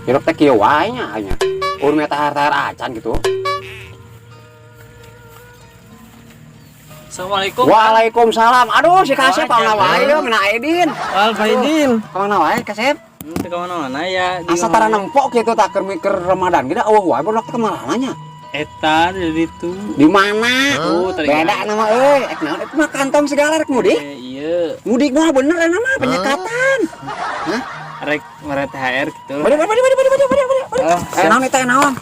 Hirup teh kieu wae nya nya. Urang THR-THR acan gitu. Assalamualaikum. Waalaikumsalam. Aduh, si Kasep Wah, pangna wae yeuh mina Aidin. Wal Faidin. Pangna wae, Kasep? Teu ka mana-mana ya. Di Asa tara nempok gitu tak keur mikir Ramadan gitu euweuh wae baru teh kemana nya? Eta di ditu. Di mana? Oh, tadi Beda nama euy. Ek naon itu mah kantong segala rek mudik. Eh, iya. Mudik mah bener eta mah penyekatan. Hah? Rek mere THR gitu. Bade bade bade bade bade bade bade. Oh, Eh, naon eta naon?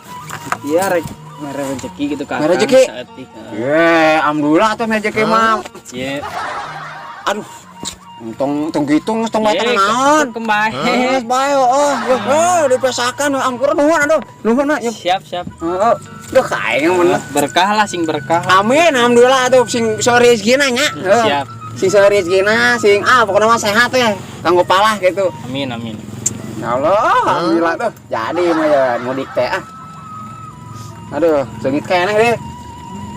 Iya, rek mere rezeki gitu kan. Mere rezeki? Saeutik. Ye, alhamdulillah atuh mere rezeki mah. Iya. Aduh. Tong tong gitu geus tong bae Ye, naon. Kembahe. Geus bae oh, oh, dipesakan ampun nuhun aduh. Nuhun mah. Siap, siap. Heeh. Duh kayak bener. Berkah lah, sing berkah. Amin, alhamdulillah tuh sing sore rezekina nya. Heeh. Siap. Sing sore rezekina, sing pokoknya mah sehat ya. Kanggo palah gitu. Amin, amin. Ya Allah, alhamdulillah tuh. Jadi mah ya mudik teh ah. Aduh, seungit keneh deh.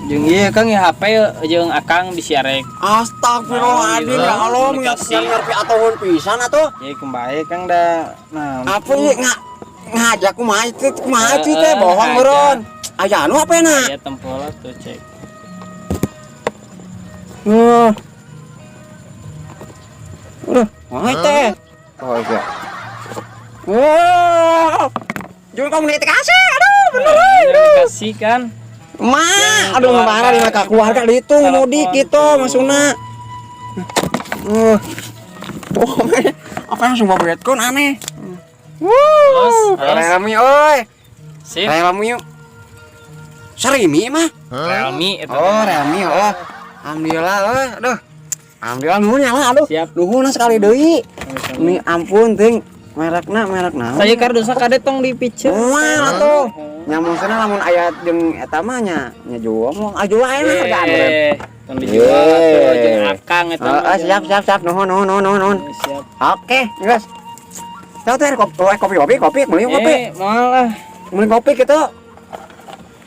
Jeung ieu Kang ya HP jeung Akang bisi arek. Astagfirullahaladzim, ya Allah, Komunikasi. ngerti atuhun pisan atuh. Ye kembae Kang da. Nah, Apa ieu ngajak kumaha itu kumaha itu teh Heeh, bohong ngajak. meureun. Aya anu apa na? Aya tempola tuh cek. Wah. Udah, wah teh. Oh iya. Wah. Jangan kamu dikasih, aduh bener euy. Yang dikasih kan. Ma, Yang aduh keluarga. marah di maka keluarga dihitung Telepon mudik gitu tuh. Maksudna. Oh, apa yang semua betcon aneh. Terus, Wuh, terus. Realme euy. Sip. Realme yuk. Sarimi mah. Realme eta. Oh, Realme oh. Alhamdulillah euy. Aduh. Alhamdulillah nuhun ya lah aduh. Siap. Nuhun sekali deui. Ini ampun ting merekna merek naon? Saya kardusna kade tong dipiceun. Moal atuh. Nya maksudna lamun aya jeung eta mah nya nya jual mau ajual aya mah hargaan meureun. Eh, tong dijual atuh jeung Akang eta mah. Heeh, siap siap siap nuhun nuhun nuhun nuhun. Siap. Oke, geus. Tahu teh kopi kopi kopi kopi beli kopi. Eh, moal lah. Beli kopi gitu.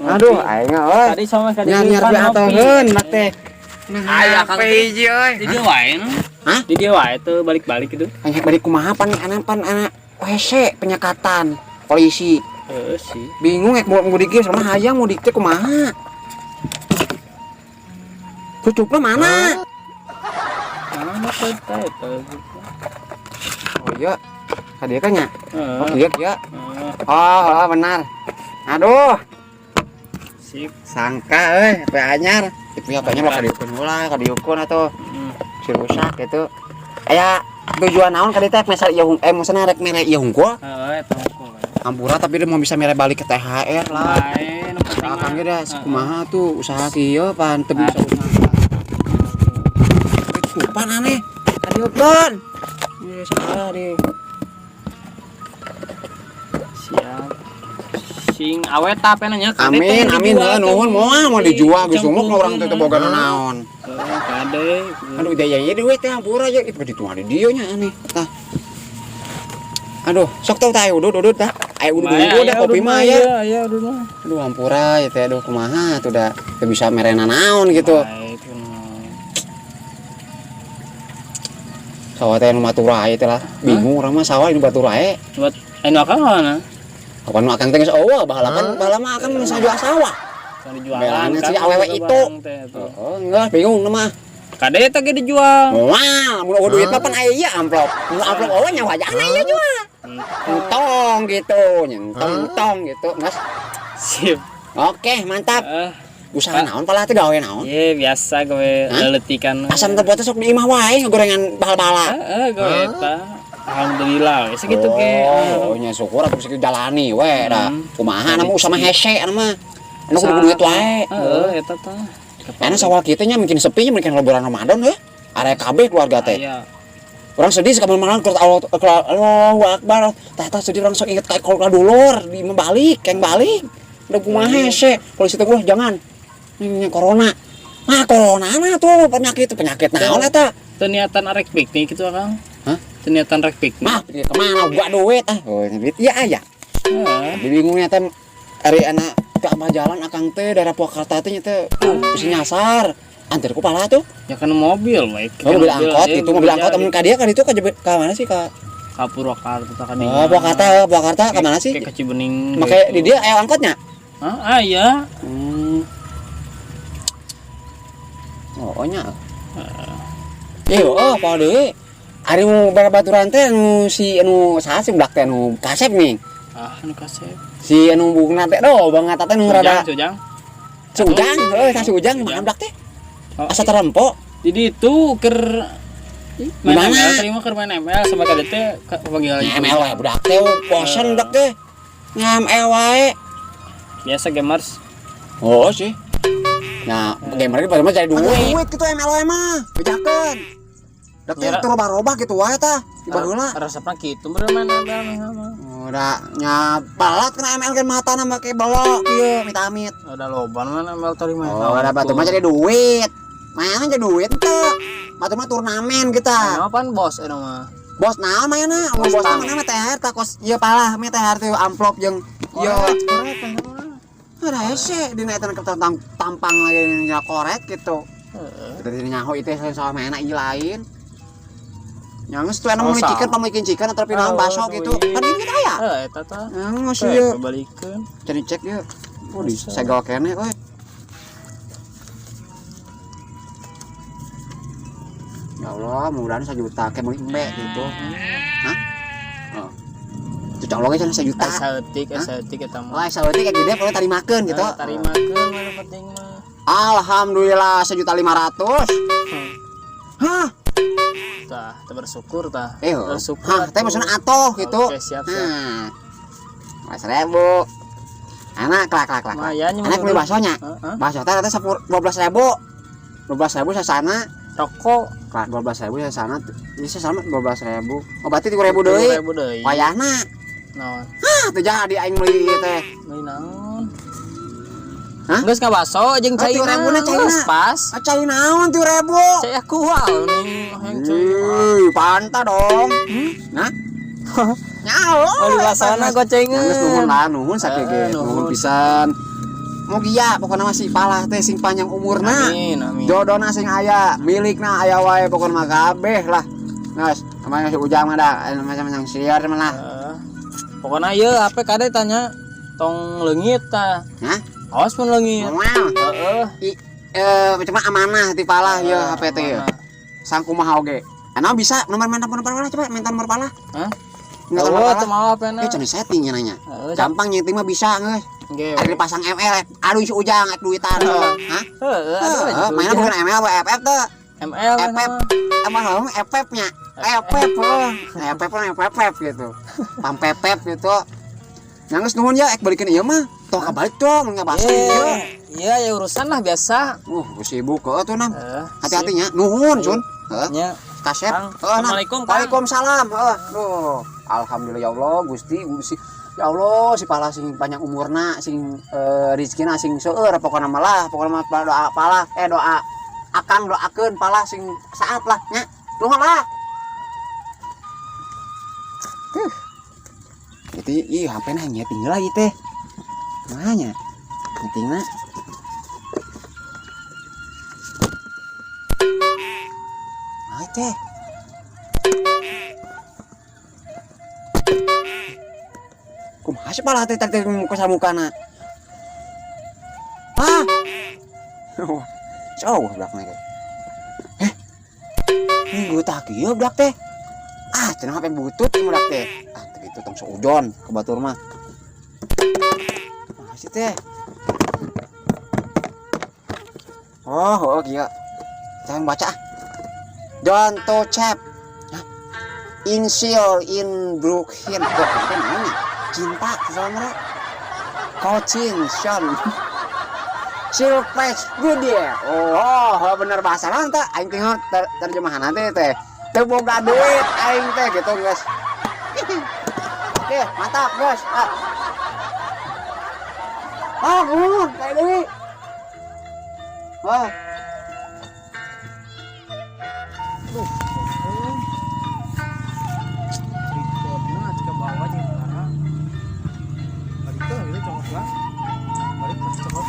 Aduh, aing euy. Tadi sama kali Nya nyar atoheun nak teh. Aya Kang. HP hiji euy. Di dia wae nu. Hah? Di dia wae tuh balik-balik gitu. Hanya balik kumaha pan anak pan anak WC penyekatan polisi. Heeh sih. Bingung ek mau mudik ge sama hayang mudik teh kumaha. Tutupnya mana? Mana tuh eta eta. Oh iya. Tadi kan ya? Heeh. Oh iya iya. Heeh. Oh, oh benar. Aduh, Sip. Sangka euy, HP anyar. Tapi HP-nya bakal diukun heula, kadiukun atau si rusak gitu. Aya tujuan naon kali teh mesal ieu maksudna rek mere ieu hungkul? Heeh, eta hungkul. Ampura tapi dia mau bisa mere balik ke THR lah. Lain nu penting Akang mah. ge dah kumaha tuh usaha kieu pan teu bisa usaha. Tupan aneh. Kadieukeun. Ieu salah deh. Siap. Sing awet ta apa nanya? Amin, amin, heuh nuhun moal mau dijual geus sumuk urang teh teu boga naon. Kade. Aduh, daya ieu duit teh ampura ya itu ditu di dieu nya aneh. Tah. Aduh, sok tau tah udud udud tah. Aya udud udud dah kopi mah ya. Iya, udud mah. Aduh, ampura ya teh aduh kumaha tuh dah teu bisa merena naon gitu. Baik, Sawah teh nu maturai teh lah. Bingung urang mah sawah ini baturai. Buat anu akang mana? Kapan nu akang teh geus eueuh baheula kan baheula mah akang nu sajual sawah. Kan dijualan Belana kan si awewe juga itu. barang teh, tuh. Oh, enggak bingung mah. Kade eta ge dijual. Moal, mun eueuh duit mah pan aya ieu amplop. Mun amplop eueuh nya wajahna ieu jual. Entong gitu, nyentong entong gitu, Mas. Sip. Oke, mantap. Eh, Usaha naon pala teh gawe naon? Ye, biasa gawe Hah? leletikan. Asam tempo teh sok di imah wae ngagorengan bala-bala. Heeh, gawe eta. Alhamdulillah, we segitu ge. Oh, nya syukur atuh bisa jalani we da. Kumaha na mah usaha mah hese anu mah. Anu kudu duit wae. Heeh, eta tah. Karena sawal kita nya mungkin sepi nya mungkin lebaran Ramadan ya. Area kabeh keluarga teh. Aya. Orang sedih sekamar malam keur Allah Allahu Akbar. Tah tah sedih orang sok inget ka keluarga dulur di balik, keng balik. Udah kumaha hese. Polisi teh wah jangan. Ini corona. Nah, corona nah tuh penyakit penyakit naon eta? Teu niatan arek piknik gitu Akang. Hah? Teu niatan rek piknik. Mah, piknik kemana gua duit ah. Oh, duit iya aya. Heeh. Bingungnya teh ari anak ke apa jalan akang teh daerah Purwakarta teh nya teh bisa nyasar. Antar ku pala tuh. Ya kan mobil, baik. Oh, mobil angkot gitu, mobil angkot amun ka dia kan itu ka mana sih ka Ka Purwakarta ka dinya. Oh, Purwakarta, Purwakarta ka mana sih? Ke Cibening. Make di dia aya angkotnya? Hah, aya. Oh, nya. Eh, oh, apa deui? Ari nu babaturan teh anu si anu saha sih budak teh anu kasep nih. Ah, anu kasep. Si anu bungna teh do banget teh nu rada. Ujang. Si Ujang, heuh, si Ujang mana budak teh? Oh, Asa terempo. Jadi itu keur main Dimana? ML, terima keur main ML sama kadek teh panggil lagi. ML wae budak teh bosen budak teh. ML wae. Biasa gamers. Oh sih. Nah, gamer ini pada mah cari duit. Duit gitu ML wae mah, bejakeun. Budak teh robah-robah gitu wae tah, di baheula. Resepna kitu meureun main ML mah. Udah nyabalat kena ML kan mata nama kayak belok ieu amit-amit. Ada loba main ML tadi mah. Oh, ada batu mah cari duit. Mainan jadi duit teh. Batu mah turnamen kita. Nah, apaan bos eta mah? Bos naon mainna? Mun bos mah mana THR tah kos ieu palah mah THR teh amplop jeung ieu. Koret mah. Ada hese dina eta tentang tampang lagi nya koret gitu. Heeh. Kita dina nyaho itu sama mainna ieu lain. Yang tuh enak Oh, meuli chicken, pameuikeun chicken atau pinang Oh, baso gitu. duit. Kan ini kita aya. Heeh, eta tah. Geus ieu. Kebalikeun. Cari cek dia. Oh, di segel kene euy. Ya Allah, mudah-mudahan 1 juta kayak meuli embe gitu. Hah? Oh. Cocok lo cenah 1 juta. Asa eutik, asa eutik eta mah. Wah, saeutik kayak gede pokoknya tarimakeun gitu. Tarimakeun mah nu penting mah. Alhamdulillah 1.500.000. Hah? Tah, teh bersyukur tah. Eh, Bersyukur. hah, teh maksudnya atoh gitu. Oke, siap, siap. Nah. 1.000. Anak kelak kelak kelak. Lumayan, Anak beli baksonya. Heeh. Bakso teh rata 12.000. 12.000 sasana. Rokok Kelak 12.000 sasana. Bisa sama 12.000. Oh, berarti 3.000 deui. 3.000 deui. Wayahna. Naon? Hah, teu jadi aing meuli ieu teh. Meuli naon? Hah? Geus ngabaso jeung Ah, cai 3.000 na caina. Pas. Ah, cai naon 3.000? Cai aku nih, hayang cai. Ih, panta dong. Nah. Nyaho. Oh, di basona gocengan. Geus nuhun lah, nuhun sakieu ge. Nuhun. Nuhun pisan. Mugia pokokna mah si palah teh sing panjang umurna. Amin, amin. Jodona sing aya, milikna aya wae pokokna mah kabeh lah. Geus, namanya si Ujang mah da, macam-macam siar mah lah. Pokokna ieu HP kade tanya tong leungit tah. Hah? Awas mun leungit. Moal. Heeh. Cuma amanah ti palah ieu HP teh. Amanah. Sang kumaha oge. Ana bisa nomor minta nomor palah coba minta nomor palah. Hah? Minta nomor Oh, palah. teu mau HP-na. Eh, cenah setting nya nanya. Heeh, Gampang nyeting mah bisa geus. Oke. Ada dipasang ML, aduh si Ujang ek duitan. Hah? Heeh, aduh. Heeh, mainnya bukan ML apa FF tuh. ML FF. Emang ngomong FF-nya. FF, oh. FF kan FF gitu. Pampepep gitu. Nangis nuhun ya, ek balikin ieu mah. Tong kabalik dong, ngabasah ieu. Iya, ya urusan lah biasa. Sibuk kok tuh nam. Heeh. Hati-hatinya, nuhun sun. Heeh. Nya. Kasep. Kang, Heeh, nah. Assalamualaikum, Kang. Waalaikumsalam. Heeh. Duh, alhamdulillah ya Allah, Gusti, Gusti. Ya Allah, si pala sing panjang umurna, sing rezekina sing seueur pokona mah lah, pokona mah doa pala, doa akang doakeun pala sing saat lah nya. Nuhun lah. Huh. Itu ih HP na nyeting lagi teh. Mahanya. Nyetingna. Nah, teh. Kumaha sih pala teh teh muka samukana? Hah? Wah, jauh belakangnya teh. Minggu tak kieu budak teh. Ah, cenah HP butut ieu budak teh. Ah, teu kitu tong seujon ke batur mah. Kumaha sih teh? Oh, oh kieu. Jangan baca ah. Don't touch. Hah? Insil in Brooklyn. Kok itu namanya? Cinta sebenarnya. Coaching Sean. Surprise good ya. Oh, oh, bener bahasa naon teh? Aing tinggal terjemahan nanti teh. Teu boga duit aing teh gitu guys. Oke, mantap guys. Ah. Ah, nuhun, kayak deui. Wah. Tripodna ke bawah jeung parah. Balik tuh gitu congok lah. Balik tuh congok.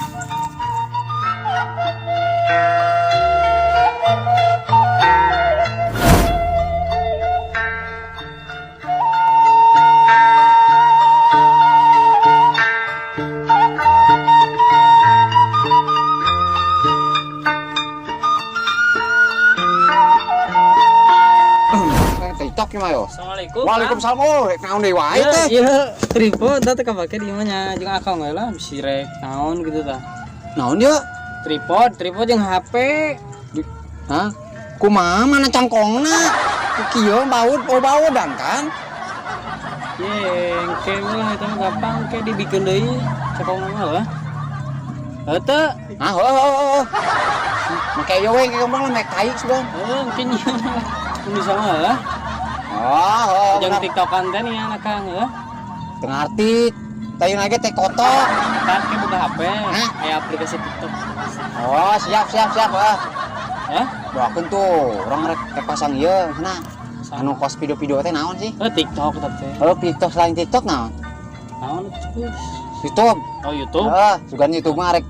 Cocok mah yo. Assalamualaikum. Waalaikumsalam. Oh, rek naon deui wae teh. Iya, tripod teh kapake di imah nya jeung akang we lah bisi rek naon gitu tah. Naon ye? Tripod, tripod jeung HP. Hah? Kumaha mana cangkongna? Ku kieu baut, oh baudan kan? Ye, engke lah eta mah gampang ke dibikeun deui cangkongna mah lah. Heuh teu. Ah, heuh heuh heuh. Make ieu we gampang lah make tai sudah. Heuh, engke nyieun lah. Mun bisa mah lah. Oh, oh, Jeung TikTokan teh nih anak Kang heuh. Teu ngarti. Tayeun lagi teh kotok. Tah ke buka HP, aya aplikasi TikTok. Oh, siap siap siap heuh. Hah? Doakeun tuh, urang rek pasang ieu cenah. Anu kos video-video teh naon sih? Oh, TikTok eta teh. Oh, TikTok selain TikTok naon? Naon terus? YouTube. Oh, YouTube. Heeh, sugan YouTube mah rek.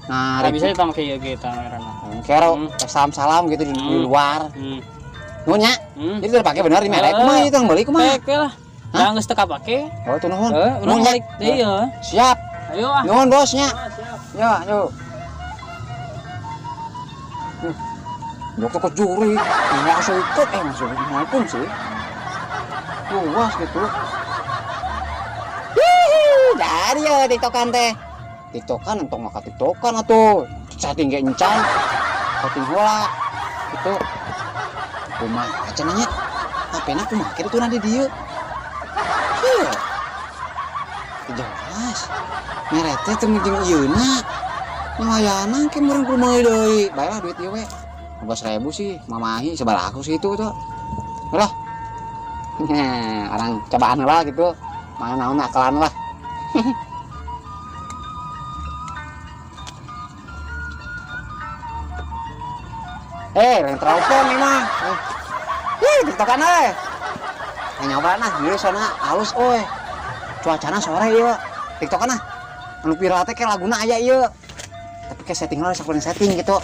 Nah, rek bisa kita make ieu ge tah merana. Kero salam-salam gitu di luar. Nuhun nya. Jadi terpake bener di merek kumaha ieu teh meuli kumaha? Pake lah. Da geus teu kapake. Oh, tuh nuhun. Heeh, urang balik deui ya. Siap. Ayo ah. Nuhun bosnya. Ya, ayo. Dokter kok juri, masuk ikut, masuk Assalamualaikum sih. Luas gitu. Hihi, jadi ya TikTokan teh. TikTokan entong maka TikTokan atuh. Chatting ge encan. Chatting heula. Gitu. Kumaha cenah nya? HP-na kumaha kitu tuh di dieu. Heuh. Jelas. Mere teh teu jeung ieuna. Nyawayana ke meureun kumaha deui. Bae lah duit ieu we. 15.000 sih, mamahi sabaraha aku sih itu tuh. Udah. Nah, orang cobaan lah gitu. Mana naon akalan lah. Yang teropong nih mah. Ih, TikTokan euy. Nyoba nah, ieu sana halus euy. Cuacana sore ieu. TikTokan nah. Anu viral teh kayak laguna aya ieu. Tapi kayak setting lah, sakuring setting gitu.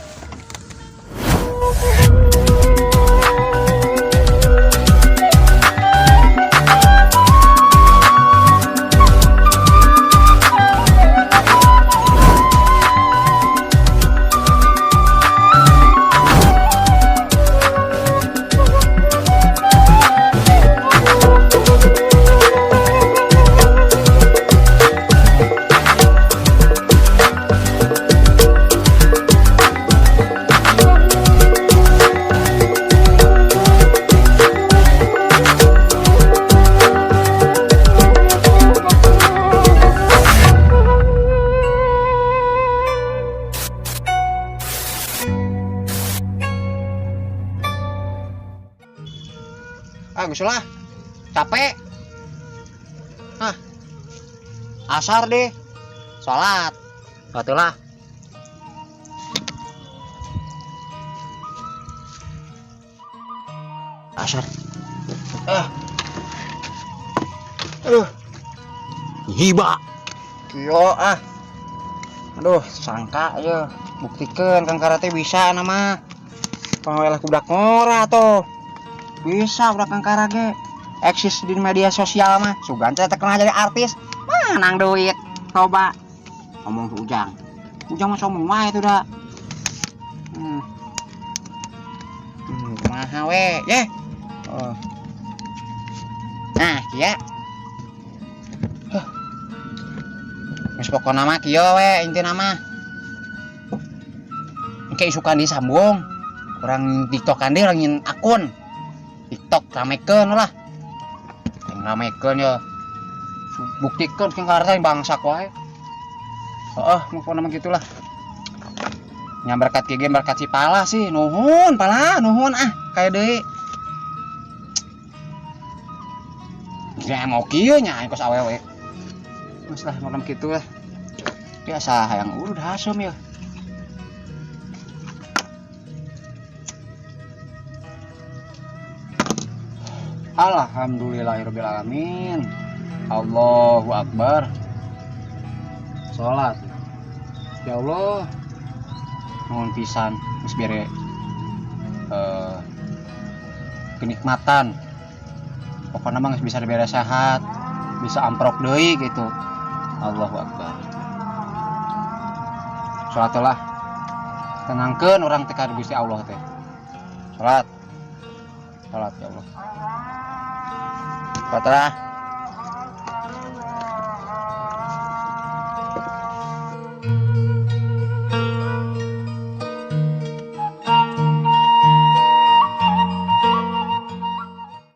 Ah, geus lah. Capek. Ah. Asar deh. Salat. Batulah. Asar. Ah. Aduh. Hiba. Kieu ah. Aduh, sangka ye. Buktikeun Kang Karate bisa nama. Pangawelah ku budak ngora tuh. Bisa budak Kang Kara ge eksis di media sosial mah sugan teh terkenal jadi artis menang duit coba ngomong ke Ujang. Ujang mah sombong wae tuh dah. Kumaha we ye. Oh. Nah kieu huh. Geus pokona mah kieu we intina mah engke isukan disambung urang TikTokan deui urang nyin akun TikTok ramekeun lah. Yang ramekeun ya. Buktikeun sing karena bangsak wae. Heeh, pokona mah gitulah. Nya berkat kieu ge berkat si Pala sih. Nuhun Pala, nuhun ah kaya deui. Ya mau kieu nya aing kos awewe. Geus lah pokona kitu lah. Biasa hayang urut hasum ya. Alhamdulillahirabbil alamin. Allahu akbar. Salat. Ya Allah. Nuhun pisan geus bere kenikmatan. Pokoknya mah geus bisa dibere sehat, bisa amprok deui gitu. Allahu akbar. Salat lah. Tenangkeun urang teh ka Gusti Allah teh. Salat. Salat ya Allah. Patra.